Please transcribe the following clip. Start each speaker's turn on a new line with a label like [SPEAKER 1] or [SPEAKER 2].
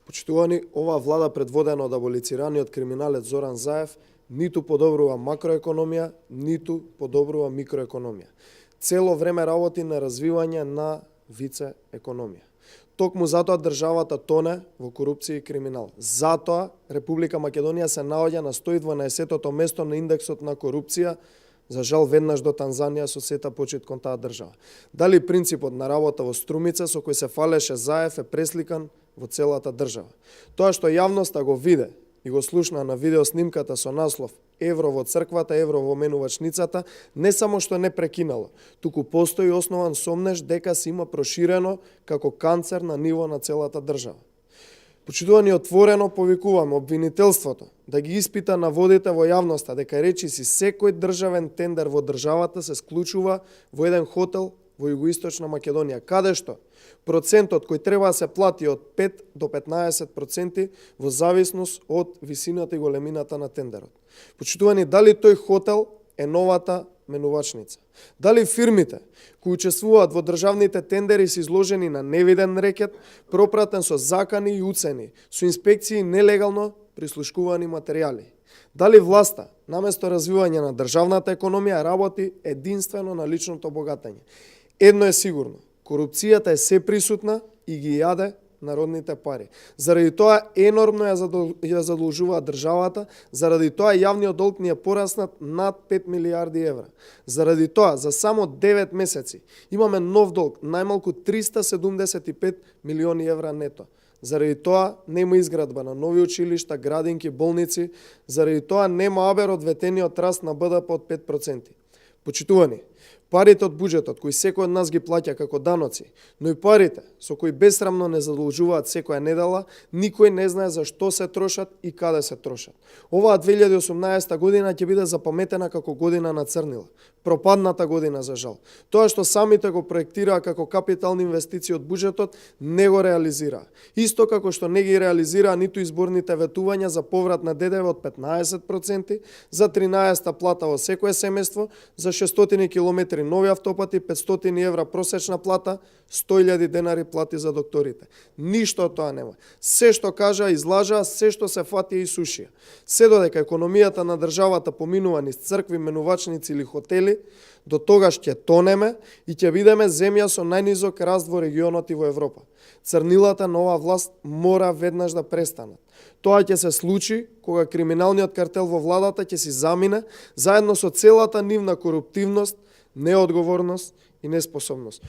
[SPEAKER 1] Почитувани, оваа влада предводена од аболицираниот криминалец Зоран Заев ниту подобрува макроекономија, ниту подобрува микроекономија. Цело време работи на развивање на вице-економија. Токму затоа државата тоне во корупција и криминал. Затоа Република Македонија се наоѓа на 112-тото место на индексот на корупција, за жал веднаш до Танзанија со сета почит кон таа држава. Дали принципот на работа во струмица со кој се фалеше Заев е пресликан во целата држава? Тоа што јавноста го виде и го слушна на видеоснимката со наслов "Евро во црквата, евро во менувачницата", не само што не прекинало, туку постои основан сомнеж дека се има проширено како канцер на ниво на целата држава. Почитувани, отворено повикуваме обвинителството да ги испита наводите во јавноста дека речиси секој државен тендер во државата се склучува во еден хотел во Југоисточна Македонија, каде што процентот кој треба да се плати од 5 до 15% во зависност од висината и големината на тендерот. Почитувани, дали тој хотел е новата менувачница? Дали фирмите кои учествуваат во државните тендери се изложени на невиден рекет, пропратен со закани и уцени, со инспекции нелегално прислушкувани материјали? Дали власта, наместо развивање на државната економија, работи единствено на личното богатење? Едно е сигурно, корупцијата е сеприсутна и ги јаде народните пари. Заради тоа енормно ја задолжуваат државата, заради тоа јавниот долг ни е пораснат над 5 милиарди евра. Заради тоа, за само 9 месеци имаме нов долг, најмалку 375 милиони евра нето. Заради тоа нема изградба на нови училишта, градинки, болници, заради тоа нема абер од ветениот раст на БДП од 5%. Почитувани, парите од буџетот кои секој од нас ги плаќа како даноци, но и парите со кои безсрамно не задолжуваат секоја недела, никој не знае за што се трошат и каде се трошат. Оваа 2018 година ќе биде запаметена како година на црнила, пропадната година за жал. Тоа што самите го проектираа како капитални инвестиции од буџетот не го реализираа. Исто како што не ги реализираа ниту изборните ветувања за поврат на ДДВ од 15%, за 13-та плата во секое семејство, за 600 километри нови автопати, 500 евра просечна плата, 100.000 денари плати за докторите. Ништо од тоа нема. Се што кажа, излажа, се што се фати и сушија. Се додека економијата на државата поминува низ цркви, менувачници или хотели, до тогаш ќе тонеме и ќе бидеме земја со најнизок раст во регионот и во Европа. Црнилата на оваа власт мора веднаш да престанат. Тоа ќе се случи кога криминалниот картел во владата ќе си замине заедно со целата нивна коруптивност, неодговорност и неспособност.